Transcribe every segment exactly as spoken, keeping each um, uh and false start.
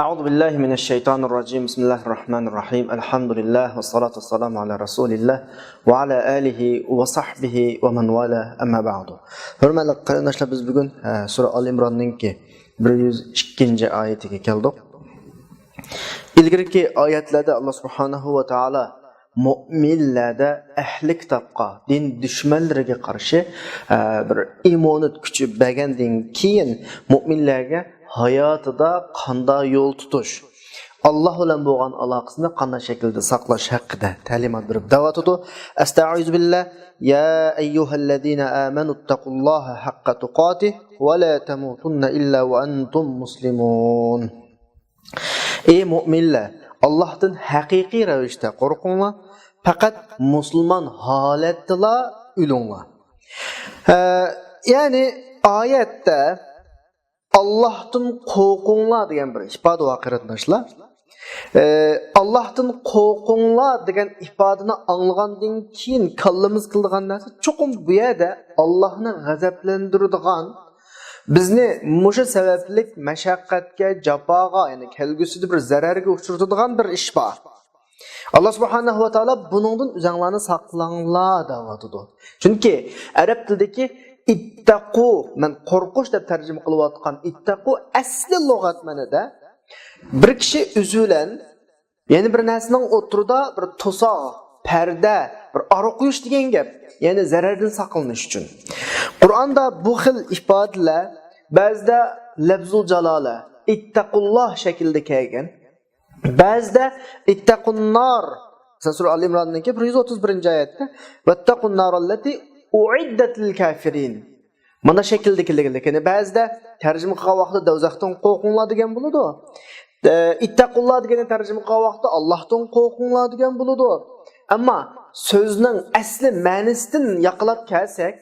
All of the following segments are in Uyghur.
أعوذ بالله من الشيطان الرجيم. بسم الله الرحمن الرحيم. الحمد لله والصلاة والسلام على رسول الله وعلى آله وصحبه ومن والاه، أما بعد. ھۆرمەتلىك قېرىنداشلار، بىز بۈگۈن، ئە، سۈرە ئال ئىمراننىڭكى بىر يۈز ئىككىنچى ئايىتىگە كەلدۇق. ئىلگىرىكى ئايەتلەردە ئاللا سۇبھانەھۇ ۋە تائالا مۆمىنلەردە ئەھلى كىتابقا، دىن دۈشمەنلىرىگە قارشى، ئە، بىر ئىممۇنىت كۈچى بەرگەندىن كېيىن، مۆمىنلەرگە ھاياتىدا قانداق يول تۇتۇش، ئاللا بىلەن بولغان ئالاقىسىنى قانداق شەكىلدە ساقلاش ھەققىدە تەلىمات بېرىپ دەۋاتىدۇ. ئەستەئىزۇ بىللا. يا أيها الذين آمنوا اتقوا الله حق تقاته ولا تموتن إلا وأنتم مسلمون. ئەي مۆمىنلەر، ئاللاھتىن ھەقىقىي رەۋىشتە قورقۇڭلار، پەقەت مۇسۇلمان ھالەتتىلا ئۆلۈڭلار. ئە، يەنى ئايەتتە «ئاللاھتىن قورقۇڭلار» دېگەن بىر ئىپادە بار، قېرىنداشلار. ئە، «ئاللاھتىن قورقۇڭلار» دېگەن ئىپادىنى ئاڭلىغاندىن كېيىن كاللىمىز قىلىدىغان نەرسە، چوقۇم بۇ يەردە ئاللاھنى غەزەپلەندۈرىدىغان، بىزنى مۇشۇ سەۋەبلىك مەشەققەتكە، جاپاغا، يەنى كەلگۈسىدە بىر زەرەرگە ئۇچرىتىدىغان بىر ئىش بار. ئاللا سۇبھانەھۇ ۋە تائالا بۇنىڭدىن ئۆزەڭلارنى ساقلاڭلار دەۋاتىدۇ. چۈنكى ئەرەب تىلىدىكى «ئىتتەقۇ»، مەن قورقۇش دەپ تەرجىمە قىلىۋاتقان «ئىتتەقۇ» ئەسلى لۇغەت مەنىدە بىر كىشى ئۆزى بىلەن يەنە بىر نەرسىنىڭ ئوتتۇرىدا بىر توساق، پەردە، بىر ئارا قويۇش دېگەن گەپ. يەنى زەرەردىن ساقلىنىش ئۈچۈن. قۇرئاندا بۇ خىل ئىپادىلەر بەزىدە لەفزۇل جالالە، «ئىتتەقۇللاھ» شەكلىدە كەلگەن. بەزىدە «ئىتتەقۇننار». مەسىلەن، سۈرە ئال ئىمراننىڭكى بىر يۈز ئوتتۇز بىرىنچى ئايەتتە، «ۋەتتەقۇننارەللەتى ئۇئىددەتلىل كافىرىن». مانا شەكىلدىكىلىكىنى بەزىدە تەرجىمە قىلغان ۋاقتىدا «دوزاختىن قورقۇڭلار» دېگەن بولىدۇ. ئە، «ئىتتەقۇللاھ» دېگەننى تەرجىمە قىلغان ۋاقتىدا «ئاللاھتىن قورقۇڭلار» دېگەن بولىدۇ. ئەمما سۆزنىڭ ئەسلى مەنىسىدىن ياقىلاپ كەلسەك،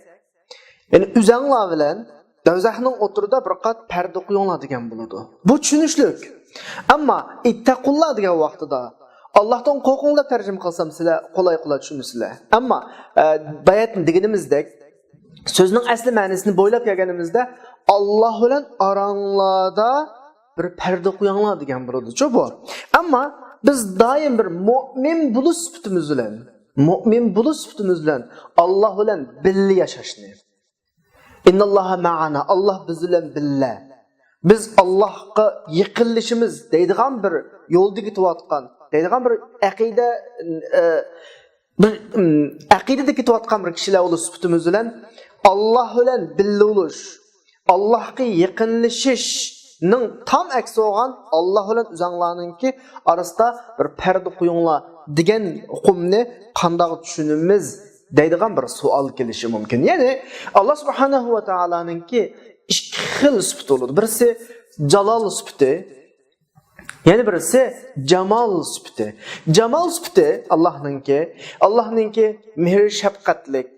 يەنى ئۆزەڭلار بىلەن دوزاخنىڭ ئوتتۇرىدا بىر قات پەردە قويۇڭلار دېگەن بولىدۇ. بۇ چۈشىنىشلىك. ئەمما «ئىتتەقۇللاھ» دېگەن ۋاقتىدا «ئاللاھتىن قورقۇڭ» دەپ تەرجىمە قىلسام سىلەر قولاي-قولاي چۈشىنىسىلەر. ئەمما، ئە، باياتىن دېگىنىمىزدەك، سۆزنىڭ ئەسلى مەنىسىنى بويلاپ كەلگىنىمىزدە، «ئاللاھ بىلەن ئاراڭلاردا بىر پەردە قويۇڭلار» دېگەن بولىدۇچۇ بۇ. ئەمما بىز دائىم بىر مۆمىن بولۇش سۈپىتىمىز بىلەن، مۆمىن بولۇش سۈپىتىمىز بىلەن ئاللاھ بىلەن بىللە ياشاشنى، «ئىنناللاھە مەئانا»، ئاللاھ بىز بىلەن بىللە. بىز ئاللاھقا يېقىنلىشىمىز دەيدىغان بىر يولدا كېتىۋاتقان، دەيدىغان بىر ئەقىدە، ئە، بىر، ئىم، ئەقىدىدە كېتىۋاتقان بىر كىشىلەر بولۇش سۈپىتىمىز بىلەن ئاللاھ بىلەن بىللە بولۇش، ئاللاھقا يېقىنلىشىشنىڭ تام ئەكسى بولغان «ئاللاھ بىلەن ئۆزەڭلارنىڭكى ئارىسىدا بىر پەردە قويۇڭلار» دېگەن ئۇقۇمنى قانداق چۈشىنىمىز دەيدىغان بىر سوئال كېلىشى مۇمكىن. يەنى ئاللاھ سۇبھانەھۇ ۋە تائالانىڭكى ئىككى خىل سۈپىتى بولىدۇ. بىرسى جالال سۈپىتى، يەنە بىرسى جامال سۈپىتى. جامال سۈپىتى ئاللاھنىڭكى، ئاللاھنىڭكى مېھىر شەپقەتلىك،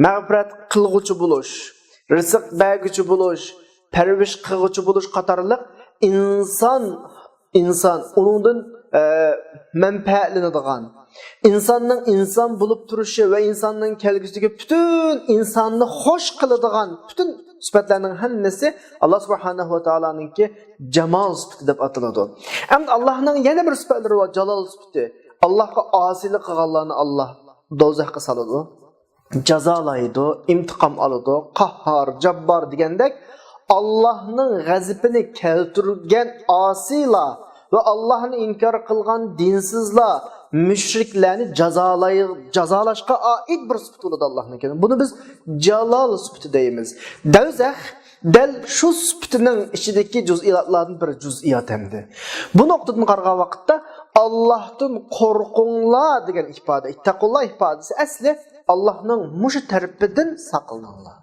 مەغپىرەت قىلغۇچى بولۇش، رىزىق بەرگۈچى بولۇش، پەرۋىش قىلغۇچى بولۇش قاتارلىق ئىنسان، ئىنسان ئۇنىڭدىن، ئە، مەنپەئەتلىنىدىغان، ئىنساننىڭ ئىنسان بولۇپ تۇرۇشى ۋە ئىنساننىڭ كەلگۈسىدىكى پۈتۈن ئىنساننى خوش قىلىدىغان پۈتۈن سۈپەتلەرنىڭ ھەممىسى ئاللا سۇبھانەھۇ ۋە تائالانىڭكى جامال سۈپىتى دەپ ئاتىلىدۇ. ئەمدى ئاللاھنىڭ يەنە بىر سۈپەتلىرى بار، جالال سۈپىتى. ئاللاھقا ئاسىيلىق قىلغانلارنى ئاللاھ دوزاخقا سالىدۇ، جازالايدۇ، ئىنتىقام ئالىدۇ، قاھھار، جاببار دېگەندەك ئاللاھنىڭ غەزىپىنى كەلتۈرگەن ئاسىيلار ۋە ئاللاھنى ئىنكار قىلغان دىنسىزلار، مۇشرىكلارنى جازالاي-، جازالاشقا ئائىت بىر سۈپىتى بولىدۇ ئاللاھنىڭكى. بۇنى بىز جالال سۈپىتى دەيمىز. دوزاخ دەل شۇ سۈپىتىنىڭ ئىچىدىكى جۇزئىياتلاردىن بىر جۇزئىيات ئەمدى. بۇ نۇقتىدىن قارىغان ۋاقىتتا، «ئاللاھتىن قورقۇڭلار» دېگەن ئىپادە، «ئىتتەقۇللاھ» ئىپادىسى ئەسلى «ئاللاھنىڭ مۇشۇ تەرىپىدىن ساقلىنىڭلار.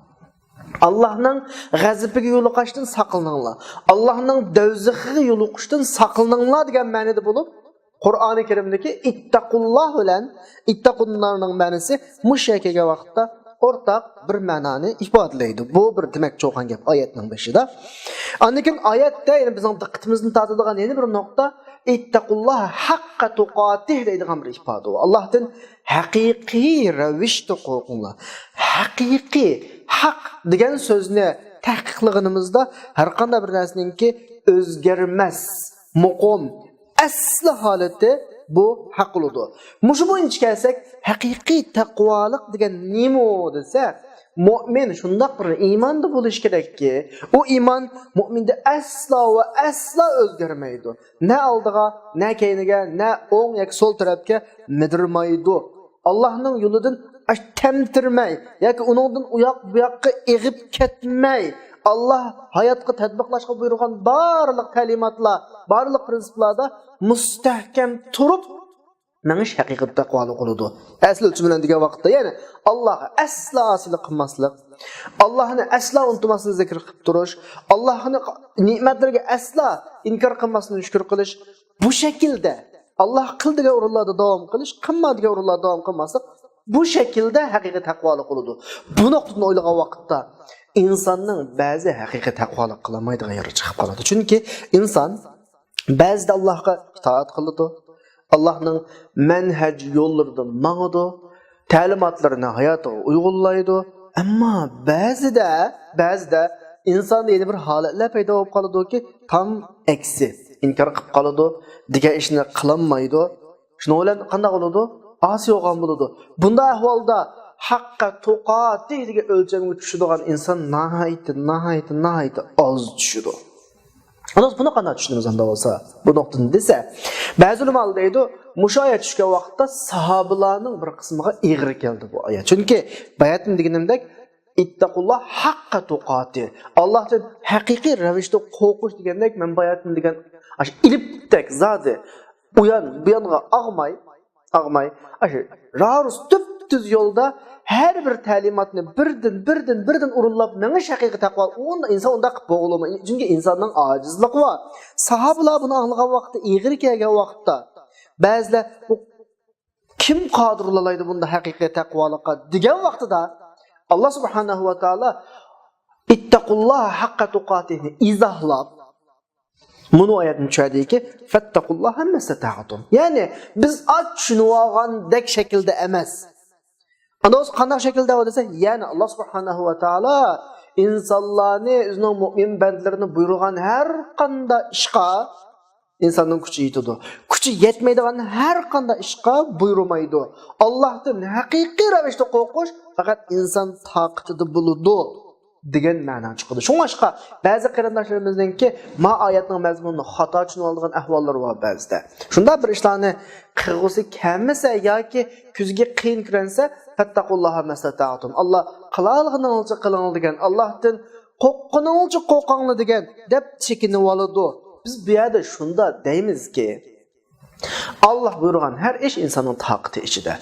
ئاللاھنىڭ غەزىپىگە يولۇقۇشتىن ساقلىنىڭلار. ئاللاھنىڭ دوزىخىغا يولۇقۇشتىن ساقلىنىڭلار» دېگەن مەنىدە بولۇپ، قۇرئانى كەرىمدىكى «ئىتتەقۇللاھ» بىلەن «ئىتتەقۇننار»نىڭ مەنىسى مۇشۇ يەرگە كەلگەن ۋاقىتتا ئورتاق بىر مەنانى ئىپادىلەيدۇ. بۇ بىر دېمەكچى بولغان گەپ ئايەتنىڭ بېشىدا. ئاندىن كېيىن ئايەتتە يەنە بىزنىڭ دىققىتىمىزنى تارتىدىغان يەنە بىر نۇقتا، «ئىتتەقۇللاھ ھەققە تۇقاتىھ» دەيدىغان بىر ئىپادە بار. ئاللاھتىن ھەقىقىي رەۋىشتە قورقۇڭلار. ھەقىقىي، ھەق دېگەن سۆزنى تەھقىقلىغىنىمىزدا، ھەرقانداق بىر نەرسىنىڭكى ئۆزگەرمەس، مۇقىم، ئەسلى ھالىتى بۇ ھەق بولىدۇ. مۇشۇ بويىچە كەلسەك، ھەقىقىي تەقۋالىق دېگەن نېمە دېسە، مۆمىن شۇنداق بىر ئىماندا بولۇشى كېرەككى، ئۇ ئىمان مۆمىندە ئەسلا ۋە ئەسلا ئۆزگەرمەيدۇ. نە ئالدىغا، نە كەينىگە، نە ئوڭ ياكى سول تەرەپكە مىدىرمايدۇ. ئاللاھنىڭ يولىدىن ئاش-، تەمتىرىمەي ياكى ئۇنىڭدىن ئۇياق بۇياققا ئېغىپ كەتمەي، ئاللاھ ھاياتقا تەتبىقلاشقا بۇيرۇغان بارلىق تەلىماتلار، بارلىق پرىنسىپلاردا مۇستەھكەم تۇرۇپ مېڭىش ھەقىقىي تەقۋالىق بولىدۇ. ئەسلى ئۆلچىمى بىلەن دېگەن ۋاقىتتا، يەنى ئاللاھقا ئەسلا ئاسىيلىق قىلماسلىق، ئاللاھنى ئەسلا ئۇنتۇماسلىق، زىكىر قىلىپ تۇرۇش، ئاللاھنىڭ نېمەتلىرىگە ئەسلا ئىنكار قىلماسلىق، شۈكۈر قىلىش، بۇ شەكىلدە ئاللاھ قىل دېگەن ئورۇنلاردا داۋام قىلىش، قىلما دېگەن ئورۇنلاردا داۋام قىلماسلىق، بۇ شەكىلدە ھەقىقىي تەقۋالىق بولىدۇ. بۇ نۇقتىدىن ئويلىغان ۋاقىتتا ئىنساننىڭ بەزى ھەقىقىي تەقۋالىق قىلالمايدىغان يېرى چىقىپ قالىدۇ. چۈنكى ئىنسان بەزىدە ئاللاھقا ئىتائەت قىلىدۇ، ئاللاھنىڭ مەنھەج يوللىرىدا ماڭىدۇ، تەلىماتلىرىنى ھاياتىغا ئۇيغۇنلايدۇ. ئەمما بەزىدە، بەزىدە ئىنساندا يەنە بىر ھالەتلەر پەيدا بولۇپ قالىدۇكى، تام ئەكسى، ئىنكار قىلىپ قالىدۇ، دېگەن ئىشنى قىلالمايدۇ. شۇنىڭ بىلەن قانداق بولىدۇ؟ ئاسىي بولغان بولىدۇ. بۇنداق ئەھۋالدا ھەققە تۇقاتى دېگەن ئۆلچەمگە چۈشىدىغان ئىنسان ناھايىتى، ناھايىتى، ناھايىتى ئاز چۈشىدۇ. ئاندىن بۇنى قانداق چۈشىنىمىز ئاندا بولسا؟ بۇ نۇقتىدىن دېسە، بەزى ئۆلىمالار دەيدۇ، مۇشۇ ئايەت چۈشكەن ۋاقىتتا ساھابىلارنىڭ بىر قىسمىغا ئېغىر كەلدى بۇ ئايەت. چۈنكى باياتىن دېگىنىمدەك، ئىتتەقۇللا ھەققە تۇقاتى. ئاللاھتىن ھەقىقىي رەۋىشتە قورقۇش دېگەندەك، مەن باياتىن دېگەن ئاشۇ ئېلىپتەك زادى ئۇيان بۇيانغا ئاغماي، ئاغماي، ئاشۇ رارۇس تۈپتۈز يولدا ھەر بىر تەلىماتنى بىردىن، بىردىن، بىردىن ئورۇنلاپ مېڭىش ھەقىقىي تەقۋا. ئۇندا ئىنسان ئۇنداق قىلىپ بولغىلىمايدۇ. چۈنكى ئىنساننىڭ ئاجىزلىقى بار. ساھابىلار بۇنى ئاڭلىغان ۋاقىتتا، ئېغىر كەلگەن ۋاقىتتا، بەزىلەر، بۇ كىم قادىر بولالايدۇ بۇنداق ھەقىقىي تەقۋالىققا دېگەن ۋاقتىدا، ئاللا سۇبھانەھۇ ۋە تائالا ئىتتەقۇللاھ ھەققە تۇقاتىھنى ئىزاھلاپ، مۇنۇ ئايەتنى چۈشەردىكى، فەتتەقۇللاھە مەستەتەئتۇم. يەنى، بىز ئاز چۈشىنىۋالغاندەك شەكىلدە ئەمەس. ئاندا بولسا قانداق شەكىلدە دېسە، يەنى ئاللا سۇبھانەھۇ ۋە تائالا ئىنسانلارنى، ئۆزىنىڭ مۆمىن بەندىلىرىنى بۇيرۇغان ھەر قانداق ئىشقا، ئىنساننىڭ كۈچى يېتىدۇ. كۈچى يەتمەيدىغان ھەر قانداق ئىشقا بۇيرۇمايدۇ. ئاللاھتىن ھەقىقىي رەۋىشتە قورقۇش پەقەت ئىنسان تاقىتىدە بولىدۇ، دېگەن مەنا چىقىدۇ. شۇڭلاشقا بەزى قېرىنداشلىرىمىزنىڭكى ما ئايەتنىڭ مەزمۇنىنى خاتا چۈشىنىۋالىدىغان ئەھۋاللىرى بار بەزىدە. شۇنداق بىر ئىشلارنى قىلغۇسى كەلمىسە ياكى كۆزىگە قىيىن كۆرۈنسە، فەتتەقۇللاھە مەستەتەئتۇم. ئاللا قىلالىغىنىڭىزچە قىلىڭلار دېگەن، ئاللاھتىن قورققىنىڭىزچە قورقۇڭلار دېگەن، دەپ چېكىنىۋالىدۇ. بىز بۇ يەردە شۇنداق دەيمىزكى، ئاللا بۇيرۇغان ھەر ئىش ئىنساننىڭ تاقىتى ئىچىدە.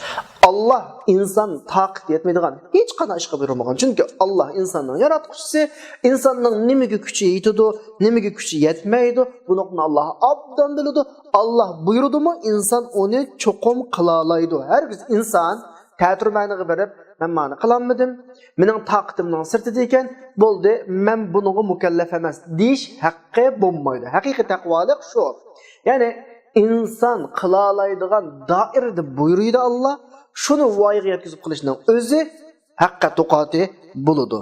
ئاللا ئىنسان تاقىتى يەتمەيدىغان ھېچقانداق ئىشقا بۇيرۇمىغان. چۈنكى ئاللا ئىنساننىڭ ياراتقۇچىسى، ئىنساننىڭ نېمىگە كۈچى يېتىدۇ، نېمىگە كۈچى يەتمەيدۇ، بۇنىڭنى ئاللا ئوبدان بىلىدۇ. ئاللا بۇيرۇدىمۇ، ئىنسان ئۇنى چوقۇم قىلالايدۇ. ھەرگىز ئىنسان تەتۈرمەنىگە بېرىپ، مەن مانى قىلالمىدىم، مېنىڭ تاقىتىمنىڭ سىرتىدا ئىكەن، بولدى، مەن بۇنىڭغا مۇكەللەپ ئەمەس، دېيىش ھەققى بولمايدۇ. ھەقىقىي تەقۋالىق شۇ. يەنى ئىنسان قىلالايدىغان دائىرىدە بۇيرۇيدۇ ئاللا، شۇنى ۋايىغا يەتكۈزۈپ قىلىشنىڭ ئۆزى ھەققە تۇقاتى بولىدۇ.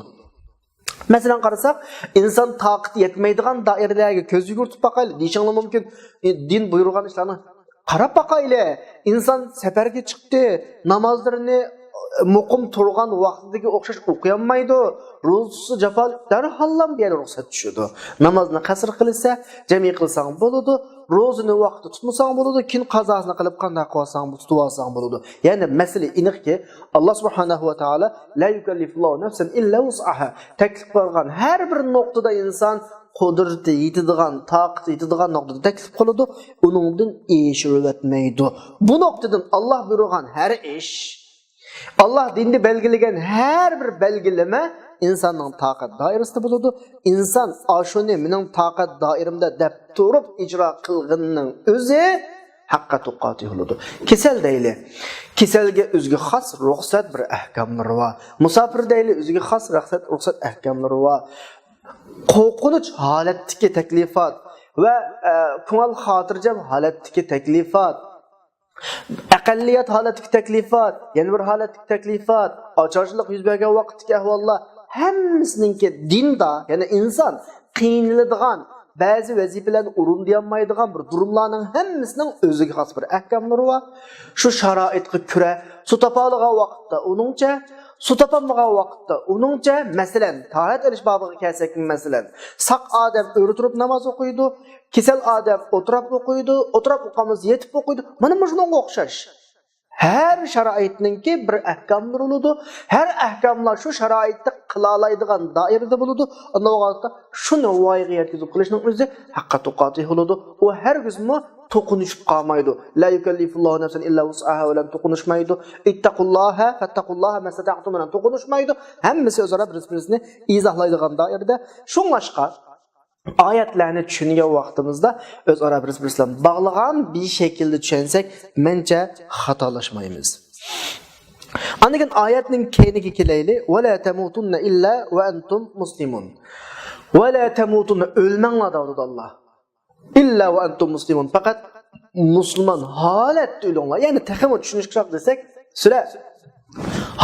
مەسىلەن قارىساق، ئىنسان تاقىتى يەتمەيدىغان دائىرىلەرگە كۆز يۈگۈرتۈپ باقايلى، دېيىشىڭلار مۇمكىن. ئى، دىن بۇيرۇغان ئىشلارنى قاراپ باقايلى. ئىنسان سەپەرگە چىقتى، نامازلىرىنى، ئى، مۇقىم تۇرغان ۋاقتىدىكى ئوخشاش ئوقۇيالمايدۇ. روزىسى جاپالىق، دەرھاللا بۇ يەردە رۇخسەت چۈشىدۇ. نامازنى قەسىر قىلسا، جەمئىي قىلساڭ بولىدۇ. روزىنى ۋاقتىدا تۇتمىساڭ بولىدۇ. كېيىن قازاسىنى قىلىپ قانداق قىلساڭ، تۇتۇۋالساڭ بولىدۇ. يەنى مەسىلە ئېنىقكى، ئاللا سۇبھانەھۇ ۋە تائالا، لا يۇكەللىفۇللاھۇ نەفسەن ئىللا ۋۇسئەھا، تەكلىپ قىلغان ھەر بىر نۇقتىدا ئىنسان قۇدرىتى يېتىدىغان، تاقىتى يېتىدىغان نۇقتىدا تەكلىپ قىلىدۇ، ئۇنىڭدىن ئېشىرىۋەتمەيدۇ. بۇ نۇقتىدىن ئاللا بۇيرۇغان ھەر ئىش، ئاللا دىندا بەلگىلىگەن ھەر بىر بەلگىلىمە ئىنساننىڭ تاقەت دائىرىسىدە بولىدۇ. ئىنسان ئاشۇنى مېنىڭ تاقەت دائىرىمدە دەپ تۇرۇپ ئىجرا قىلغىنىنىڭ ئۆزى ھەققە تۇقاتى بولىدۇ. كېسەل دەيلى. كېسەلگە ئۆزىگە خاس رۇخسەت بىر ئەھكاملىرى بار. مۇساپىر دەيلى، ئۆزىگە خاس رۇخسەت، رۇخسەت ئەھكاملىرى بار. قورقۇنچ ھالەتتىكى تەكلىپات ۋە، ئە، كۆڭۈل خاتىرجەم ھالەتتىكى تەكلىپات، ئەقەللىيەت ھالەتتىكى تەكلىپات، يەنە بىر ھالەتتىكى تەكلىپات، ئاچارچىلىق يۈز بەرگەن ۋاقىتتىكى ئەھۋاللار، ھەممىسىنىڭكى دىندا، يەنى ئىنسان قىينىلىدىغان، بەزى ۋەزىپىلەرنى ئورۇندىيالمايدىغان بىر دۇرۇملارنىڭ ھەممىسىنىڭ ئۆزىگە خاس بىر ئەھكاملىرى بار. شۇ شارائىتقا كۆرە سۇ تاپالىغان ۋاقىتتا ئۇنىڭچە، سۇ تاپالمىغان ۋاقىتتا ئۇنىڭچە، مەسىلەن، تاھارەت ئېلىش بابىغا كەلسەكمۇ، مەسىلەن، ساق ئادەم ئۆرە تۇرۇپ ناماز ئوقۇيدۇ، كېسەل ئادەم ئولتۇرۇپ ئوقۇيدۇ، ئولتۇرۇپ ئوقۇغان بولسا يېتىپ ئوقۇيدۇ. مانا مۇشۇنىڭغا ئوخشاش. ھەر شارائىتنىڭكى بىر ئەھكاملىرى بولىدۇ. ھەر ئەھكاملار شۇ شارائىتتا قىلالايدىغان دائىرىدە بولىدۇ. ئانداق بولغاندا شۇنى ۋايىغا يەتكۈزۈپ قىلىشنىڭ ئۆزى ھەققە تۇقاتى بولىدۇ. ئۇ ھەرگىزمۇ توقۇنۇشۇپ قالمايدۇ. لا يۇكەللىفۇللاھۇ نەفسەن ئىللا ۋۇسئەھا بىلەن توقۇنۇشمايدۇ. ئىتتەقۇللاھە فەتتەقۇللاھە مەستەتەئتۇم بىلەن توقۇنۇشمايدۇ. ھەممىسى ئۆزئارا بىر-بىرسىنى ئىزاھلايدىغان دائىرىدە. شۇڭلاشقا ئايەتلەرنى چۈشەنگەن ۋاقتىمىزدا ئۆزئارا بىر-بىرسى بىلەن باغلىغان بىر شەكىلدە چۈشەنسەك، مەنچە خاتالاشمايمىز. ئاندىن كېيىن ئايەتنىڭ كەينىگە كېلەيلى. ۋە لا تەمۇتۇننە ئىللا ۋە ئەنتۇم مۇسلىمۇن. ۋە لا تەمۇتۇننە، ئۆلمەڭلار دەۋاتىدۇ ئاللا. ئىللا ۋە ئەنتۇم مۇسلىمۇن، پەقەت مۇسۇلمان ھالەتتە ئۆلۈڭلار. يەنى تېخىمۇ چۈشىنىشلىك دېسەك، سىلەر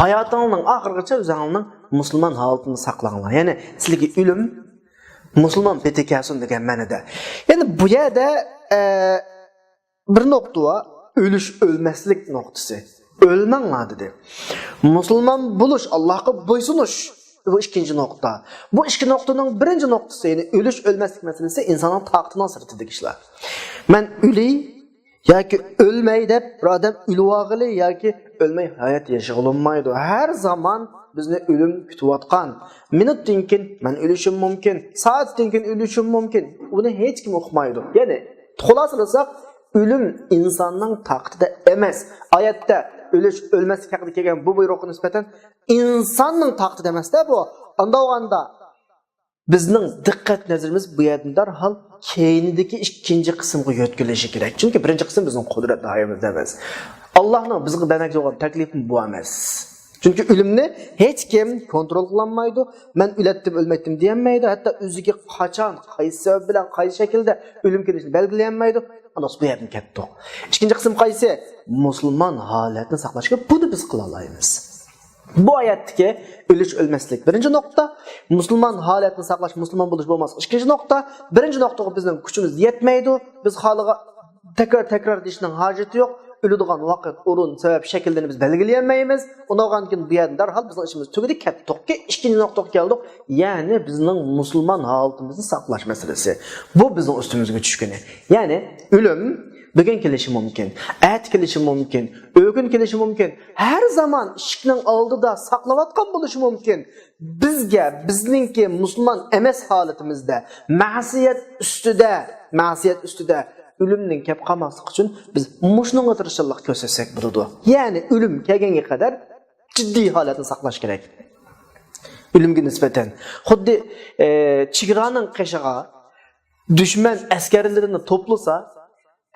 ھاياتىڭلارنىڭ ئاخىرىغىچە ئۆزۈڭلارنىڭ مۇسۇلمان ھالىتىنى ساقلاڭلار. يەنى سىلەرگە ئۆلۈم مۇسۇلمان پېتى كەلسۇن دېگەن مەنىدە. يەنى بۇ يەردە، ئە، بىر نۇقتا بار، ئۆلۈش، ئۆلمەسلىك نۇقتىسى. ئۆلمەڭلار دېدى. مۇسۇلمان بولۇش، ئاللاھقا بويسۇنۇش. بۇ ئىككىنچى نۇقتا. بۇ ئىككى نۇقتىنىڭ بىرىنچى نۇقتىسى، يەنى ئۆلۈش، ئۆلمەسلىك مەسىلىسى ئىنساننىڭ تاقىتىنىڭ سىرتىدىكى ئىشلار. مەن ئۆلەي ياكى ئۆلمەي دەپ بىر ئادەم ئۆلۈۋالغىلى ياكى ئۆلمەي ھايات ياشىغىلى بولمايدۇ. ھەر زامان بىزنى ئۆلۈم كۈتۈۋاتقان. مىنۇتتىن كېيىن مەن ئۆلۈشۈم مۇمكىن، سائەتتىن كېيىن ئۆلۈشۈم مۇمكىن. ئۇنى ھېچكىم ئۇقمايدۇ. يەنى خۇلاسىلىساق، ئۆلۈم ئىنساننىڭ تاقىتىدە ئەمەس. ئايەتتە ئۆلۈش، ئۆلمەسلىك ھەققىدە كەلگەن بۇ بۇيرۇققا نىسبەتەن ئىنساننىڭ تاقىتىدە ئەمەس-دە بۇ. ئانداق بولغاندا بىزنىڭ دىققەت نەزىرىمىز بۇ يەردىن دەرھال كەينىدىكى ئىككىنچى قىسىمغا يۆتكىلىشى كېرەك. چۈنكى بىرىنچى قىسىم بىزنىڭ قۇدرەت دائىرىمىزدە ئەمەس. ئاللاھنىڭ بىزگە بەرمەكچى بولغان تەكلىپى بۇ ئەمەس. چۈنكى ئۆلۈمنى ھېچ كىم كونترول قىلالمايدۇ. مەن ئۆلەتتىم، ئۆلمەيتتىم دېيەلمەيدۇ. ھەتتا ئۆزىگە قاچان، قايسى سەۋەب بىلەن، قايسى شەكىلدە ئۆلۈم كېلىشىنى بەلگىلىيەلمەيدۇ. ئانداق بۇ يەردىن كەتتۇق. ئىككىنچى قىسىم قايسى؟ مۇسۇلمان ھالەتنى ساقلاش كېرەك. بۇنى بىز قىلالايمىز. بۇ ئايەتتىكى ئۆلۈش، ئۆلمەسلىك بىرىنچى نۇقتا، مۇسۇلمان ھالەتنى ساقلاش، مۇسۇلمان بولۇش، بولماسلىق ئىككىنچى نۇقتا. بىرىنچى نۇقتىغا بىزنىڭ كۈچىمىز يەتمەيدۇ. بىز خالىغان تەكرار، تەكرار دېيىشنىڭ ھاجىتى يوق. ئۆلىدىغان ۋاقىت، ئورۇن، سەۋەب، شەكىللىرىنى بىز بەلگىلىيەلمەيمىز. ئۇنداق بولغاندىن كېيىن بۇ يەردىن دەرھال بىزنىڭ ئىشىمىز تۈگىدى، كەتتۇقكى، ئىككىنچى نۇقتىغا كەلدۇق. يەنى بىزنىڭ مۇسۇلمان ھالىتىمىزنى ساقلاش مەسىلىسى. بۇ بىزنىڭ ئۈستىمىزگە چۈشكىنى. يەنى ئۆلۈم بۈگۈن كېلىشى مۇمكىن، ئەتە كېلىشى مۇمكىن، ئۆگۈن كېلىشى مۇمكىن. ھەر زامان ئىشىكنىڭ ئالدىدا ساقلاۋاتقان بولۇشى مۇمكىن. بىزگە، بىزنىڭكى مۇسۇلمان ئەمەس ھالىتىمىزدە، مەسىيەت ئۈستىدە، مەسىيەت ئۈستىدە ئۆلۈمنىڭ كەپ قالماسلىقى ئۈچۈن بىز مۇشۇنىڭغا تىرىشچانلىق كۆرسەتسەك بولىدۇ. يەنى ئۆلۈم كەلگەنگە قەدەر جىددىي ھالەتنى ساقلاش كېرەك. ئۆلۈمگە نىسبەتەن خۇددى، ئە، چېگرانىڭ قېشىغا دۈشمەن ئەسكەرلىرىنى توپلىسا،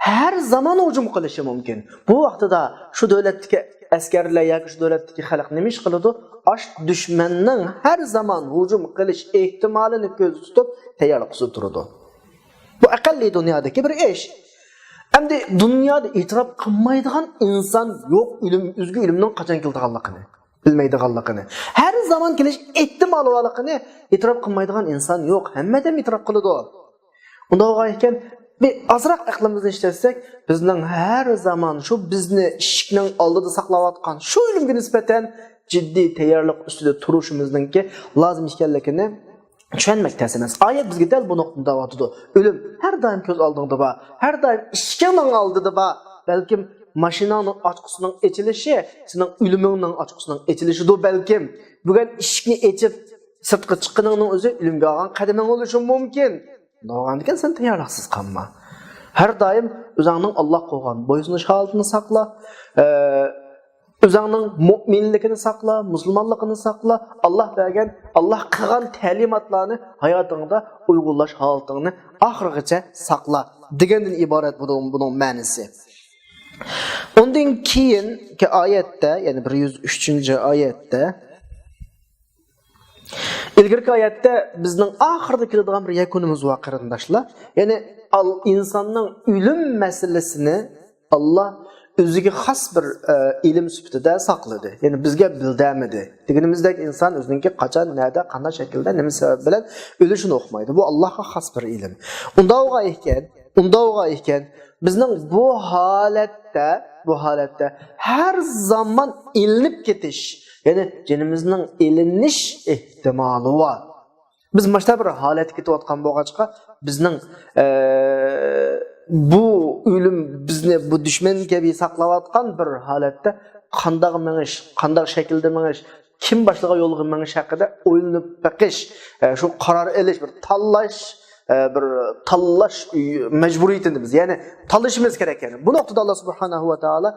ھەر زامان ھۇجۇم قىلىشى مۇمكىن. بۇ ۋاقتىدا شۇ دۆلەتتىكى ئەسكەرلەر ياكى شۇ دۆلەتتىكى خەلق نېمە ئىش قىلىدۇ؟ ئاشۇ دۈشمەننىڭ ھەر زامان ھۇجۇم قىلىش ئېھتىمالىنى كۆزدە تۇتۇپ تەييارلىق ئۈستىدە تۇرىدۇ. بۇ ئەقەللىي دۇنيادىكى بىر ئىش. ئەمدى دۇنيادا ئېتىراپ قىلمايدىغان ئىنسان يوق، ئۆلۈم، ئۆزىگە ئۆلۈمنىڭ قاچان كېلىدىغانلىقىنى بىلمەيدىغانلىقىنى. ھەر زامان كېلىش ئېھتىمالى بارلىقىنى ئېتىراپ قىلمايدىغان ئىنسان يوق. ھەممە ئادەم ئېتىراپ قىلىدۇ. ئۇنداق بولغان ئىكەن، بىر ئازراق ئەقلىمىزنى ئىشلەتسەك، بىزنىڭ ھەر زامان شۇ بىزنى ئىشىكنىڭ ئالدىدا ساقلاۋاتقان شۇ ئۆلۈمگە نىسبەتەن جىددىي تەييارلىق ئۈستىدە تۇرۇشىمىزنىڭكى لازىم ئىكەنلىكىنى چۈشەنمەك تەس ئەمەس. ئايەت بىزگە دەل بۇ نۇقتىنى دەۋاتىدۇ. ئۆلۈم ھەر دائىم كۆز ئالدىڭدا بار، ھەر دائىم ئىشىكىڭنىڭ ئالدىدا بار. بەلكىم ماشىناڭنىڭ ئاچقۇسىنىڭ ئېچىلىشى سېنىڭ ئۆلۈمۈڭنىڭ ئاچقۇسىنىڭ ئېچىلىشىدۇ بەلكىم. بۈگۈن ئىشىكنى ئېچىپ سىرتقا چىققىنىڭنىڭ ئۆزى ئۆلۈمگە ئالغان قەدىمىڭ بولۇشى مۇمكىن. بولغاندىكىن سەن تەييارلىقسىز قالما. ھەر دائىم ئۆزۈڭنىڭ ئاللاھقا بولغان بويسۇنۇش ھالىتىنى ساقلا. ئە، ئۆزۈڭنىڭ مۆمىنلىكىنى ساقلا، مۇسۇلمانلىقىنى ساقلا، ئاللاھ بەرگەن، ئاللاھ قىلغان تەلىماتلارنى ھاياتىڭدا ئۇيغۇنلاش ھالىتىڭنى ئاخىرغىچە ساقلا دېگەندىن ئىبارەت بۇنىڭ، بۇنىڭ مەنىسى. ئۇندىن كېيىنكى ئايەتتە، يەنى بىر يۈز ئۈچىنچى ئايەتتە، ئىلگىرىكى ئايەتتە بىزنىڭ ئاخىرىدا كېلىدىغان بىر يەكۈنىمىز بار، قېرىنداشلار. يەنى ئال-، ئىنساننىڭ ئۆلۈم مەسىلىسىنى ئاللاھ ئۆزىگە خاس بىر، ئە، ئىلىم سۈپىتىدە ساقلىدى. يەنى بىزگە بىلدۈرمىدى. دېگىنىمىزدەك ئىنسان ئۆزىنىڭكى قاچان، نەدە، قانداق شەكىلدە، نېمە سەۋەب بىلەن ئۆلۈشىنى ئۇقمايدۇ. بۇ ئاللاھقا خاس بىر ئىلىم. ئۇنداق بولغان ئىكەن، ئۇنداق بولغان ئىكەن، بىزنىڭ بۇ ھالەتتە، بۇ ھالەتتە ھەر زامان ئېلىنىپ كېتىش، يەنى جېنىمىزنىڭ ئېلىنىش ئېھتىمالى بار. بىز ماشۇنداق بىر ھالەتكە كېتىۋاتقان بولغاچقا، بىزنىڭ، ئە، بۇ ئۆلۈم بىزنى بۇ دۈشمەن كەبى ساقلاۋاتقان بىر ھالەتتە قانداق مېڭىش، قانداق شەكىلدە مېڭىش، كىم باشلىغان يولغا مېڭىش ھەققىدە ئويلىنىپ بېقىش، ئە، شۇ قارار ئېلىش، بىر تاللاش، ئە، بىر تاللاش مەجبۇرىيىتىدىمىز. يەنى تاللىشىمىز كېرەك. يەنى بۇ نۇقتىدا ئاللا سۇبھانەھۇ ۋە تائالا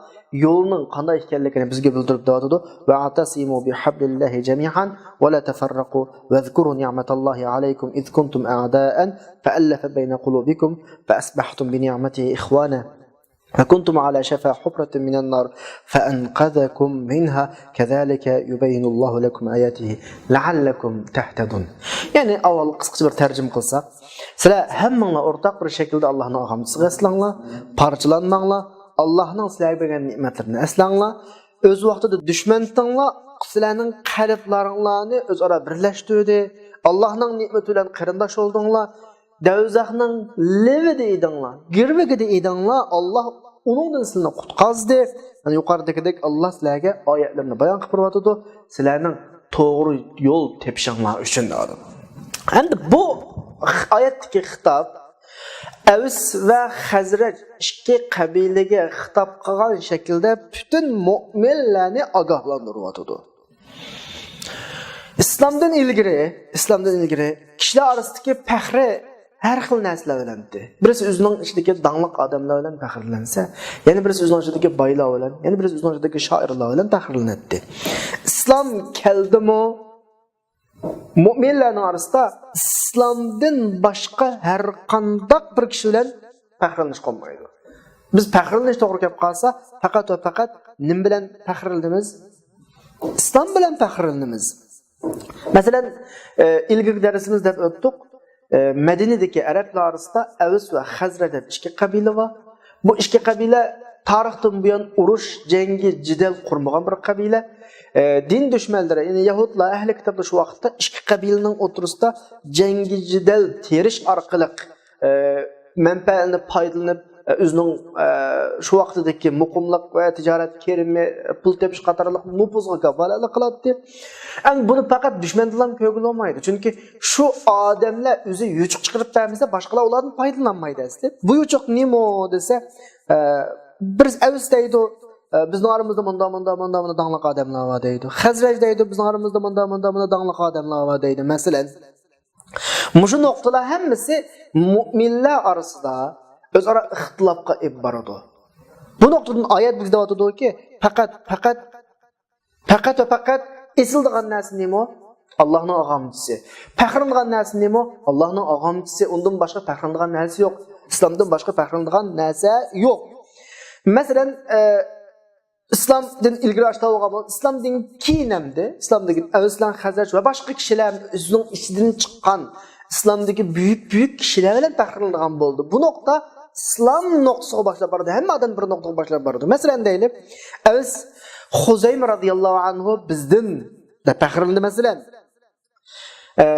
يولنىڭ قانداق ئىكەنلىكىنى بىزگە بىلدۈرۈپ دەۋاتىدۇ. «وَاعْتَصِمُوا بِحَبْلِ اللَّهِ جَمِيعًا وَلَا تَفَرَّقُوا وَاذْكُرُوا نِعْمَتَ اللَّهِ عَلَيْكُمْ إِذْ كُنْتُمْ أَعْدَاءً فَأَلَّفَ بَيْنَ قُلُوبِكُمْ فَأَصْبَحْتُمْ بِنِعْمَتِهِ إِخْوَانًا وَكُنْتُمْ عَلَى شَفَا حُفْرَةٍ مِنَ النَّارِ فَأَنْقَذَكُمْ مِنْهَا كَذَلِكَ يُبَيِّنُ اللَّهُ لَكُمْ آيَاتِهِ لَعَلَّكُمْ تَهْتَدُونَ.» يەنى ئاۋۋال قىسقىچە بىر تەرجىمە قىلساق، سىلەر ھەممىڭلار ئورتاق بىر شەكىلدە ئاللاھنىڭ ئاغامچىسىغا ئەسلەڭلار، پارچىلانماڭلار، ئاللاھنىڭ سىلەرگە بەرگەن نېمەتلىرىنى ئەسلەڭلار. ئۆز ۋاقتىدا دۈشمەن تۇتۇڭلار، سىلەرنىڭ قەلبلىرىڭلارنى ئۆزئارا بىرلەشتۈردى. ئاللاھنىڭ نېمىتى بىلەن قېرىنداش بولدۇڭلار. دوزاخنىڭ لېۋىدە ئىدىڭلار، گىرۋىكىدە ئىدىڭلار. ئاللاھ ئۇنىڭدىن سىلەرنى قۇتقازدى. يەنى يۇقىرىدىكىدەك ئاللاھ سىلەرگە ئايەتلىرىنى بايان قىلىپ بېرىۋاتىدۇ. سىلەرنىڭ توغرا يول تېپىشىڭلار ئۈچۈن دەۋاتىدۇ. ئەمدى بۇ ئايەتتىكى خىتاب ئەۋس ۋە خەزرەج ئىككى قەبىلىگە خىتاب قىلغان شەكىلدە پۈتۈن مۆمىنلەرنى ئاگاھلاندۇرۇۋاتىدۇ. ئىسلامدىن ئىلگىرى، ئىسلامدىن ئىلگىرى كىشىلەر ئارىسىدىكى پەخرى ھەر خىل نەرسىلەر بىلەن ئىدى. بىرسى ئۆزىنىڭ ئىچىدىكى داڭلىق ئادەملەر بىلەن پەخىرلەنسە، يەنە بىرسى ئۆزىنىڭ ئىچىدىكى بايلار بىلەن، يەنە بىرسى ئۆزىنىڭ ئىچىدىكى شائىرلار بىلەن پەخىرلىنەتتى. ئىسلام كەلدىمۇ، مۆمىنلەرنىڭ ئارىسىدا ئىسلامدىن باشقا ھەر قانداق بىر كىشى بىلەن پەخىرلىنىشقا بولمايدۇ. بىز پەخىرلىنىش توغرا كەپ قالسا، پەقەت ۋە پەقەت نېمە بىلەن پەخىرلىنىمىز؟ ئىسلام بىلەن پەخىرلىنىمىز. مەسىلەن، ئە، ئىلگىرىكى دەرسىمىزدە دەپ ئۆتتۇق. ئە، مەدىنىدىكى ئەرەبلەر ئارىسىدا ئەۋس ۋە خەزرەج دەپ ئىككى قەبىلە بار. بۇ ئىككى قەبىلە تارىختىن بۇيان ئۇرۇش، جەڭگى، جېدەل قۇرمىغان بىر قەبىلە. ئە، دىن دۈشمەنلىرى، يەنى يەھۇدلار، ئەھلى كىتابلار شۇ ۋاقىتتا ئىككى قەبىلىنىڭ ئوتتۇرىسىدا جەڭگى، جېدەل تېرىش ئارقىلىق، ئە، مەنپەئەتنى پايدىلىنىپ، ئۆزىنىڭ، ئە، شۇ ۋاقتىدىكى مۇقىملىق ۋە تىجارەت كىرىمى، پۇل تېپىش قاتارلىق نوپۇزغا كاپالەتلىك قىلاتتى. ئەمدى بۇنى پەقەت دۈشمەندىنلا كۆرگىلى بولمايدۇ. چۈنكى شۇ ئادەملەر ئۆزى يوچۇق چىقىرىپ بەرمىسە، باشقىلار ئۇلاردىن پايدىلانمايدۇ ئەسلى. بۇ يوچۇق نېمە دېسە، ئە، بىرسى ئەۋس دەيدۇ، ئە، بىزنىڭ ئارىمىزدا مۇنداق، مۇنداق، مۇنداق، مۇنداق داڭلىق ئادەملەر بار دەيدۇ. خەزرەج دەيدۇ، بىزنىڭ ئارىمىزدا مۇنداق، مۇنداق، مۇنداق داڭلىق ئادەملەر بار دەيدۇ. مەسىلەن، مۇشۇ نۇقتىلار ھەممىسى مۆمىنلەر ئارىسىدا ئۆزئارا ئىختىلاپقا ئېلىپ بارىدۇ. بۇ نۇقتىدىن ئايەت بىزگە دەۋاتىدۇكى، پەقەت، پەقەت، پەقەت ۋە پەقەت ئېسىلىدىغان نەرسە نېمە؟ ئاللاھنىڭ ئاغامچىسى. پەخىرلىنىدىغان نەرسە نېمە؟ ئاللاھنىڭ ئاغامچىسى. ئۇندىن باشقا پەخىرلىنىدىغان نەرسە يوق. ئىسلامدىن باشقا پەخىرلىنىدىغان نەرسە يوق. مەسىلەن، ئە، ئىسلامدىن ئىلگىرى ئاشۇنداق بولغان بولسا، ئىسلامدىن كېيىن ئەمدى، ئىسلامدىكى ئەۋسلەن خەزرەج ۋە باشقا كىشىلەر ئۆزىنىڭ ئىچىدىن چىققان ئىسلامدىكى بۈيۈك، بۈيۈك كىشىلەر بىلەن پەخىرلىنىدىغان بولدى. بۇ نۇقتا ئىسلام نۇقتىسىغا باشلاپ بارىدۇ. ھەممە ئادەم بىر نۇقتىغا باشلاپ بارىدۇ. مەسىلەن، دەيلى، ئەۋس خۇزەيمە رازىياللاھۇ ئەنھۇ بىزدىن دەپ پەخىرلىنىدۇ. مەسىلەن، ئە،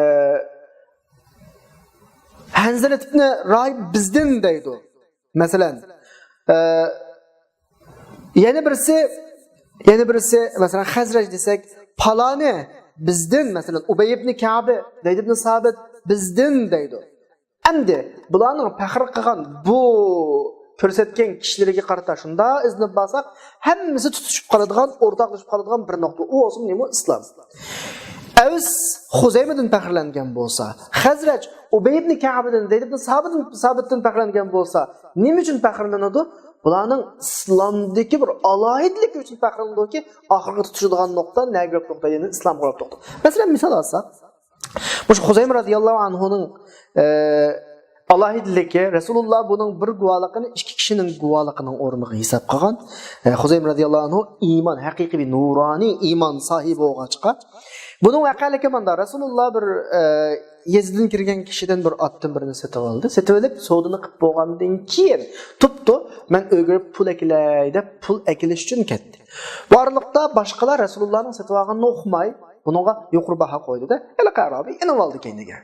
ھەنزىلە ئىبنى راھىب بىزدىن دەيدۇ. مەسىلەن، ئە، يەنە بىرسى، يەنە بىرسى، مەسىلەن، خەزرەج دېسەك، پالانى بىزدىن، مەسىلەن، ئۇبەي ئىبنى كەبى، زەيد ئىبنى سابىت بىزدىن دەيدۇ. ئەمدى بۇلارنىڭ پەخىر قىلغان بۇ كۆرسەتكەن كىشىلىرىگە قارىتا شۇنداق ئىزدىنىپ بارساق، ھەممىسى تۇتىشىپ قالىدىغان، ئورتاقلىشىپ قالىدىغان بىر نۇقتا. ئۇ بولسا نېمە؟ ئىسلام. ئەۋس خۇزەيمىدىن پەخىرلەنگەن بولسا، خەزرەج ئۇبەي ئىبنى كەبىدىن، زەيد ئىبنى سابىتتىن، سابىتتىن پەخىرلەنگەن بولسا، نېمە ئۈچۈن پەخىرلىنىدۇ؟ بۇلارنىڭ ئىسلامدىكى بىر ئالاھىدىلىكى ئۈچۈن پەخىرلىنىدۇكى، ئاخىرقى تۇتىشىدىغان نۇقتا نەگە كېلىپ توختايدۇ؟ يەنى ئىسلامغا كېلىپ توختايدۇ. مەسىلەن، مىسال ئالساق، مۇشۇ خۇزەيمە رازىياللاھۇ ئەنھۇنىڭ، ئە، ئالاھىدىلىكى، رەسۇلۇللا بۇنىڭ بىر گۇۋاھلىقىنى ئىككى كىشىنىڭ گۇۋاھلىقىنىڭ ئورنىغا ھېساب قىلغان. ئە، خۇزەيمە رەزىياللاھۇ ئەنھۇ ئىمان، ھەقىقىي بىر نۇرانىي ئىمان ساھىبى بولغاچقا، بۇنىڭ ۋەقەلىكى ماندا، رەسۇلۇللا بىر، ئە، يېزىدىن كىرگەن كىشىدىن بىر ئاتتىن بىرنى سېتىۋالدى. سېتىۋېلىپ، سودىنى قىلىپ بولغاندىن كېيىن، تۇپتۇ، مەن ئۆيگە بېرىپ پۇل ئەكېلەي دەپ، پۇل ئەكېلىش ئۈچۈن كەتتى. بۇ ئارىلىقتا باشقىلار رەسۇلۇللانىڭ سېتىۋالغاننى ئۇقماي، بۇنىڭغا يۇقىرى باھا قويدى-دە، ھېلىقى ئەرابىي ئېلىۋالدى كەينىگە.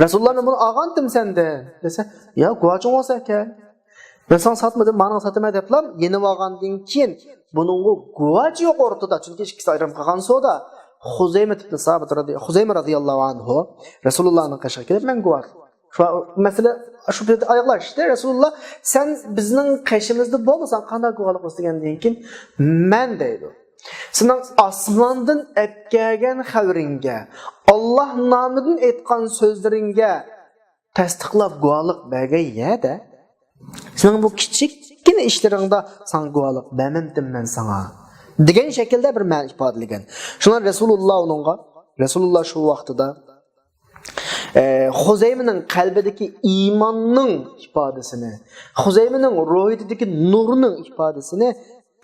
رەسۇلۇللا، مەن بۇنى ئالغانتىم سەندىن، دېسە، يا، گۇۋاچىڭ بولسا ئەكەل. مەن ساڭا ساتمىدىم، ماڭا ساتىمەن دەپلا يېنىۋالغاندىن كېيىن، بۇنىڭغۇ گۇۋاچى يوق ئورتىدا، چۈنكى ئىككىسى ئايرىم قىلغان سودا. خۇزەيمە ئىبنى سابىت رازى-، خۇزەيمە رازىياللاھۇ ئەنھۇ رەسۇلۇللانىڭ قېشىغا كېلىپ، مەن گۇۋاھ. شۇ مەسىلە شۇ پېتى ئاياغلاشتى. رەسۇلۇللا، سەن بىزنىڭ قېشىمىزدا بولمىساڭ، قانداق گۇۋاھلىق قىلىسەن دېگەندىن كېيىن، مەن دەيدۇ. سېنىڭ ئاسماندىن ئەپكەلگەن خەۋىرىڭگە، ئاللاھ نامىدىن ئېيتقان سۆزلىرىڭگە تەستىقلاپ گۇۋاھلىق بەرگەن يەردە، سېنىڭ بۇ كىچىككىنە ئىشلىرىڭدا ساڭا گۇۋاھلىق بەرمەمتىم مەن ساڭا، دېگەن شەكىلدە بىر مەنە ئىپادىلىگەن. شۇڭا رەسۇلۇللا ئۇنىڭغا، رەسۇلۇللا شۇ ۋاقتىدا، ئە، خۇزەيمىنىڭ قەلبىدىكى ئىماننىڭ ئىپادىسىنى، خۇزەيمىنىڭ روھىدىكى نۇرنىڭ ئىپادىسىنى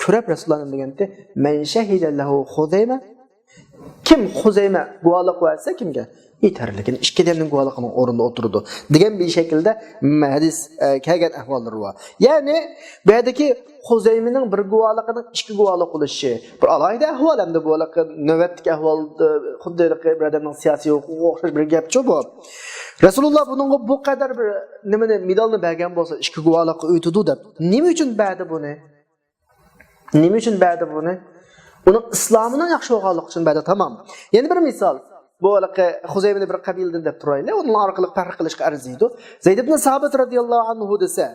كۆرۈپ رەسۇلۇللا نېمە دېگەنتى؟ مەن شەھىدە لەھۇ خۇزەيمە. كىم خۇزەيمە گۇۋاھلىق بەرسە كىمگە؟ يېتەرلىك. يەنى ئىككى ئادەمنىڭ گۇۋاھلىقىنىڭ ئورنىدا ئولتۇرىدۇ، دېگەن بىر شەكىلدە ھەدىس، ئە، كەلگەن ئەھۋاللىرى بار. يەنى بۇ يەردىكى خۇزەيمىنىڭ بىر گۇۋاھلىقىنىڭ ئىككى گۇۋاھلىق بولۇشى بىر ئالاھىدە ئەھۋال، ھەمدە بۇ ھېلىقى نۆۋەتتىكى ئەھۋالدا خۇددى ھېلىقى بىر ئادەمنىڭ سىياسىي ھوقۇقىغا ئوخشاش بىر گەپچۇ بۇ. رەسۇلۇللا بۇنىڭغا بۇ قەدەر بىر نېمىنى، مېدالنى بەرگەن بولسا، ئىككى گۇۋاھلىققا ئۆتىدۇ دەپ، نېمە ئۈچۈن بەردى بۇنى؟ نېمە ئۈچۈن بەردى بۇنى؟ ئۇنىڭ ئىسلامىنىڭ ياخشى بولغانلىقى ئۈچۈن بەردى، تامام. يەنە بىر مىسال. بۇ ھېلىقى خۇزەيمىنى بىر قەبىلىدىن دەپ تۇرايلى، ئۇنىڭ ئارقىلىق پەخىر قىلىشقا ئەرزىيدۇ. زەيد ئىبن سابىت رەزىياللاھۇ ئەنھۇ دېسە،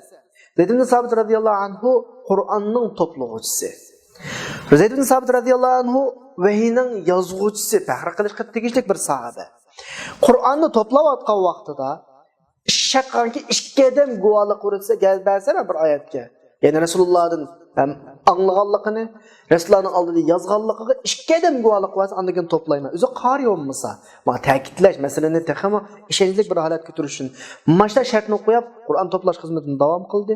زەيد ئىبن سابىت رەزىياللاھۇ ئەنھۇ قۇرئاننىڭ توپلىغۇچىسى. زەيد ئىبن سابىت رەزىياللاھۇ ئەنھۇ ۋەھىينىڭ يازغۇچىسى، پەخىر قىلىشقا تېگىشلىك بىر ساھىبە. قۇرئاننى توپلاۋاتقان ۋاقتىدا، شەك قىلغانكى ئىككى ئادەم گۇۋاھلىق بېرسە، گەپ بەرسە مەن بىر ئايەتكە. يەنى رەسۇلۇللادىن ھەم ئاڭلىغانلىقىنى، رەسۇلۇللانىڭ ئالدىدا يازغانلىقىغا ئىككى ئادەم گۇۋاھلىق بەرسە، ئاندىن كېيىن توپلايمەن. ئۆزى قارىي بولمىسا، ماڭا تەكىتلەش، مەسىلىنى تېخىمۇ ئىشەنچلىك بىر ھالەتكە كۆتۈرۈش ئۈچۈن. ماشتا شەرتنى قويۇپ، قۇرئان توپلاش خىزمىتىنى داۋام قىلدى.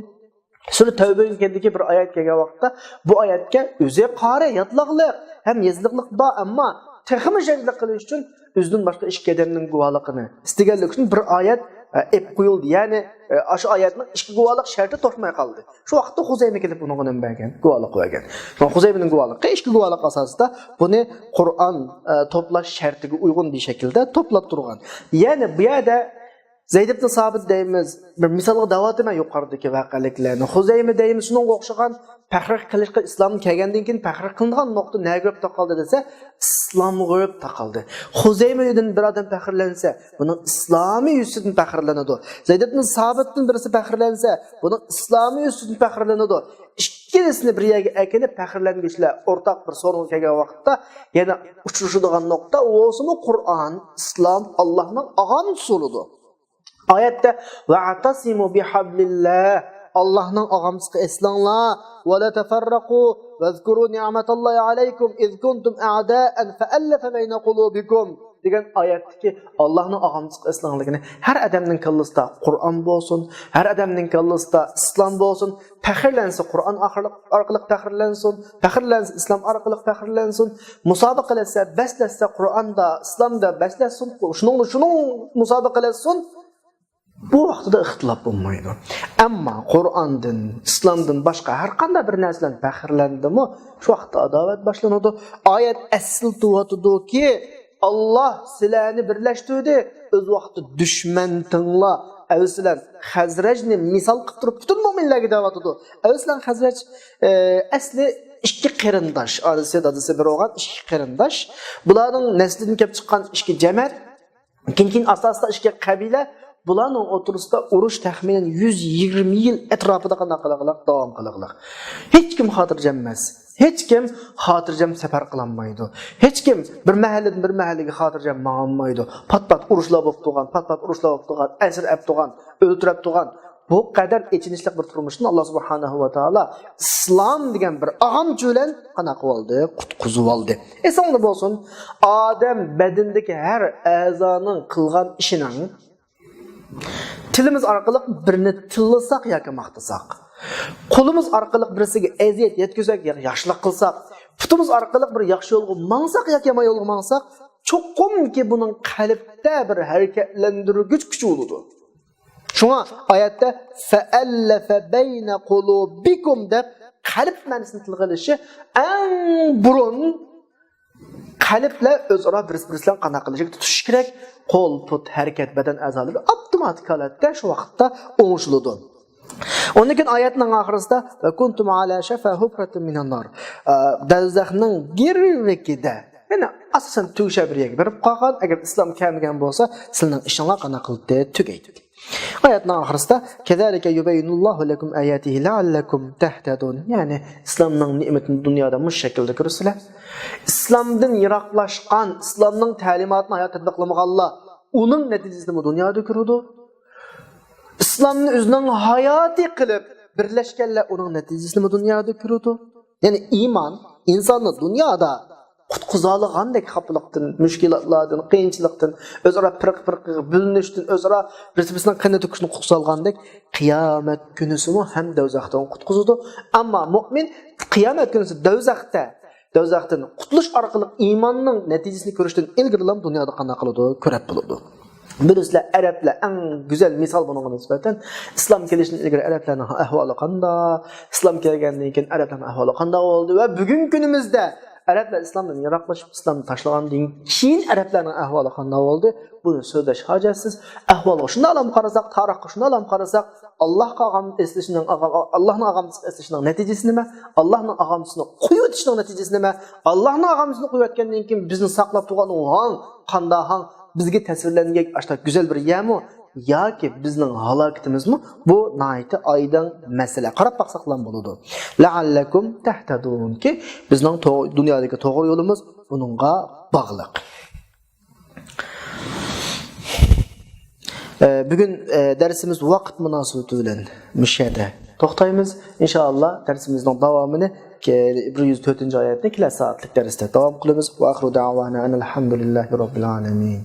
سۈرە تەۋبىنىڭ كېيىندىكى بىر ئايەت كەلگەن ۋاقىتتا، بۇ ئايەتكە ئۆزى قارى، يادلىقلىق ھەم يېزىلىقلىق بار، ئەمما تېخىمۇ ئىشەنچلىك قىلىش ئۈچۈن ئۆزىدىن باشقا ئىككى ئادەمنىڭ گۇۋاھلىقىنى ئىستىگەنلىكى ئۈچۈن بىر ئايەت، ئە، ئېلىپ قويۇلدى. يەنى، ئە، ئاشۇ ئايەتنىڭ ئىككى گۇۋاھلىق شەرتى توشماي قالدى. شۇ ۋاقىتتا خۇزەيمە كېلىپ بۇنىڭغا نېمە بەرگەن؟ گۇۋاھلىق بەرگەن. شۇڭا خۇزەيمىنىڭ گۇۋاھلىقى ئىككى گۇۋاھلىق ئاساسىدا بۇنى قۇرئان، ئە، توپلاش شەرتىگە ئۇيغۇن بىر شەكىلدە توپلاپ تۇرغان. يەنى بۇ يەردە زەيد ئىبن سابىت دەيمىز، بىر مىسالغا دەۋاتىمەن يۇقىرىدىكى ۋەقەلىكلەرنى. خۇزەيمە دەيمىز، شۇنىڭغا ئوخشىغان پەخىر قىلىشقا ئىسلام كەلگەندىن كېيىن پەخىر قىلىنغان نۇقتا نەگە كۆرۈپ تاقالدى دېسە، ئىسلامغا كۆرۈپ تاقالدى. خۇزەيمىدىن بىر ئادەم پەخىرلەنسە، بۇنىڭ ئىسلامى يۈزىسىدىن پەخىرلىنىدۇ. زەيد ئىبن سابىتتىن بىرسى پەخىرلەنسە، بۇنىڭ ئىسلامى يۈزىسىدىن پەخىرلىنىدۇ. ئىككىلىسىنى بىر يەرگە ئەكېلىپ پەخىرلەنگۈچىلەر ئورتاق بىر سورۇنغا كەلگەن ۋاقىتتا يەنە ئۇچرىشىدىغان نۇقتا، ئۇ بولسىمۇ قۇرئان، ئىسلام، ئاللاھنىڭ ئاغامچىسى بولىدۇ. ئايەتتە، «ۋەئتەسىمۇ بىھەبلىللاھ»، ئاللاھنىڭ ئاغامچىسىغا ئېسىلىڭلار، «ۋەلا تەفەررەقۇ، ۋەزكۇرۇ نىئمەتاللاھى ئەلەيكۇم، ئىز كۇنتۇم ئەئدائەن فەئەللەفە بەينە قۇلۇبىكۇم» دېگەن ئايەتتىكى ئاللاھنىڭ ئاغامچىسىغا ئېسىلىڭلار دېگىنى، ھەر ئادەمنىڭ كاللىسىدا قۇرئان بولسۇن، ھەر ئادەمنىڭ كاللىسىدا ئىسلام بولسۇن، پەخىرلەنسە قۇرئان ئارقىلىق، ئارقىلىق پەخىرلەنسۇن، پەخىرلەنسە ئىسلام ئارقىلىق پەخىرلەنسۇن، مۇسابىقىلەشسە، بەسلەشسە قۇرئاندا، ئىسلامدا بەسلەشسۇن، شۇنىڭدا شۇنىڭ مۇسابىقىلەشسۇن. بۇ ۋاقتىدا ئىختىلاپ بولمايدۇ. ئەمما قۇرئاندىن، ئىسلامدىن باشقا ھەر قانداق بىر نەرسە بىلەن پەخىرلەندىمۇ، شۇ ۋاقىتتا ئاداۋەت باشلىنىدۇ. ئايەت ئەسلىتىۋاتىدۇكى، ئاللاھ سىلەرنى بىرلەشتۈردى، ئۆز ۋاقتىدا دۈشمەنتىڭلار ئەۋس بىلەن خەزرەجنى مىسال قىلىپ تۇرۇپ پۈتۈن مۆمىنلەرگە دەۋاتىدۇ. ئەۋس بىلەن خەزرەج، ئە، ئەسلى ئىككى قېرىنداش، ئانىسى، دادىسى بىر بولغان ئىككى قېرىنداش. بۇلارنىڭ نەسلىدىن كېلىپ چىققان ئىككى جەمەت، كېيىن، كېيىن ئاستا-ئاستا ئىككى قەبىلە، بۇلارنىڭ ئوتتۇرىسىدا ئۇرۇش تەخمىنەن يۈز يىگىرمە يىل ئەتراپىدا قانداق قىلغىلىق، داۋام قىلغىلىق. ھېچكىم خاتىرجەم ئەمەس. ھېچكىم خاتىرجەم سەپەر قىلالمايدۇ. ھېچكىم بىر مەھەللىدىن بىر مەھەللىگە خاتىرجەم ماڭالمايدۇ. پات-پات ئۇرۇشلار بولۇپ تۇرغان، پات-پات ئۇرۇشلار بولۇپ تۇرغان، ئەسىر ئەپ تۇرغان، ئۆلتۈرۈپ تۇرغان. بۇ قەدەر ئېچىنىشلىق بىر تۇرمۇشتىن ئاللاھ سۇبھانەھۇ ۋە تائالا ئىسلام دېگەن بىر ئاغامچى بىلەن قانداق قىلىۋالدى؟ قۇتقۇزۇۋالدى. ئېسىڭدە بولسۇن، ئادەم بەدىنىدىكى ھەر ئەزانىڭ قىلغان ئىشىنىڭ تىلىمىز ئارقىلىق بىرنى تىللىساق ياكى ماختىساق، قولىمىز ئارقىلىق بىرسىگە ئەزىيەت يەتكۈزسەك ياكى ياخشىلىق قىلساق، پۇتىمىز ئارقىلىق بىر ياخشى يولغا ماڭساق ياكى يامان يولغا ماڭساق، چوقۇمكى بۇنىڭ قەلبتە بىر ھەرىكەتلەندۈرگۈچ كۈچى بولىدۇ. شۇڭا ئايەتتە فەئەللەفە بەينە قۇلۇبىكۇم دەپ قەلب مەنىسىنى تىلغا ئېلىشى ئەڭ بۇرۇن قەلبلەر ئۆزئارا بىرسى-بىرسى بىلەن قانداق قىلىشىغا تۇتۇشۇش كېرەك. قول، پۇت، ھەرىكەت، بەدەن ئەزالىرى ئاپتوماتىك ھالەتتە شۇ ۋاقىتتا ئوڭشىلىدۇ. ئۇندىن كېيىن ئايەتنىڭ ئاخىرىسىدا ۋە كۇنتۇم ئالا شەفا ھۇفراتىن مىنەن نار. ئە، دوزاخنىڭ گىرۋىكىدە. يەنى ئاساسەن تۈگىشەر بىر يەرگە بېرىپ قالغان، ئەگەر ئىسلام كەلمىگەن بولسا، سىلىنىڭ ئىشىڭلار قانداق قىلدى؟ تۈگەيدى. ئايەتنىڭ ئاخىرىسىدا كەزالىكە يۇبەييىنۇللاھۇ لەكۇم ئاياتىھى لەئەللەكۇم تەھتەدۇن. يەنى ئىسلامنىڭ نېمىتىنى دۇنيادا مۇشۇ شەكىلدە كۆرىسىلەر. ئىسلامدىن يىراقلاشقان، ئىسلامنىڭ تەلىماتىنى ھايات تەتبىقلىمىغانلار ئۇنىڭ نەتىجىسىنىمۇ دۇنيادا كۆرىدۇ. ئىسلامنى ئۆزىنىڭ ھاياتى قىلىپ بىرلەشكەنلەر ئۇنىڭ نەتىجىسىنىمۇ دۇنيادا كۆرىدۇ. يەنى ئىمان ئىنساننى دۇنيادا قۇتقۇزالىغاندەك خاپىلىقتىن، مۈشكۈلاتلاردىن، قىيىنچىلىقتىن، ئۆزئارا پىرقە-پىرقىگە بۆلۈنۈشتىن، ئۆزئارا بىرسى-بىرسىنىڭ قېنىنى تۆكۈشتىن قۇتقۇزالىغاندەك، قىيامەت كۈنىسىمۇ ھەم دوزاختىن قۇتقۇزىدۇ. ئەمما مۇئمىن قىيامەت كۈنىسى دوزاختا، دوزاختىن قۇتۇلۇش ئارقىلىق ئىماننىڭ نەتىجىسىنى كۆرۈشتىن ئىلگىرىلا دۇنيادا قانداق قىلىدۇ؟ كۆرەپ بولىدۇ. بىلىسىلەر، ئەرەبلەر ئەڭ گۈزەل مىسال بۇنىڭغا نىسبەتەن. ئىسلام كېلىشتىن ئىلگىرى ئەرەبلەرنىڭ ئەھۋالى قانداق؟ ئىسلام كەلگەندىن كېيىن ئەرەبلەرنىڭ ئەھۋالى قانداق بولدى؟ ۋە بۈگۈنكى كۈنىمىزدە ئەرەبلەر ئىسلامدىن يىراقلىشىپ، ئىسلامنى تاشلىغاندىن كېيىن ئەرەبلەرنىڭ ئەھۋالى قانداق بولدى؟ بۇنى سۆزلەش ھاجەتسىز. ئەھۋالغا شۇنداقلام قارىساق، تارىخقا شۇنداقلام قارىساق، ئاللاھقا ئاغام ئېسىلىشنىڭ، ئاغام-، ئاللاھنىڭ ئاغام ئېسىلىشنىڭ نەتىجىسى نېمە؟ ئاللاھنىڭ ئاغامچىسىنى قويۇۋېتىشنىڭ نەتىجىسى نېمە؟ ئاللاھنىڭ ئاغامچىسىنى قويۇۋەتكەندىن كېيىن بىزنى ساقلاپ تۇرغان ھاڭ، قانداق ھاڭ؟ بىزگە تەسۋىرلەنگەن ئاشۇنداق گۈزەل بىر يەرمۇ؟ ياكى بىزنىڭ ھالاكىتىمىزمۇ؟ بۇ ناھايىتى ئايدىڭ مەسىلە. قاراپ باقساقلا بولىدۇ. لەئەللەكۇم تەھتەدۇنكى بىزنىڭ تو-، دۇنيادىكى توغرا يولىمىز بۇنىڭغا باغلىق. ئە، بۈگۈن، ئە، دەرسىمىز ۋاقىت مۇناسىۋىتى بىلەن مۇشۇ يەردە توختايمىز. ئىنشائاللا، دەرسىمىزنىڭ داۋامىنى، كە-، بىر يۈز تۆتىنچى ئايەتنى كېلەر سائەتلىك دەرستە داۋام قىلىمىز. ۋە ئاخىرۇ دەئۋانا ئەنىل ھەمدۇلىللاھى رەببىل ئالەمىن.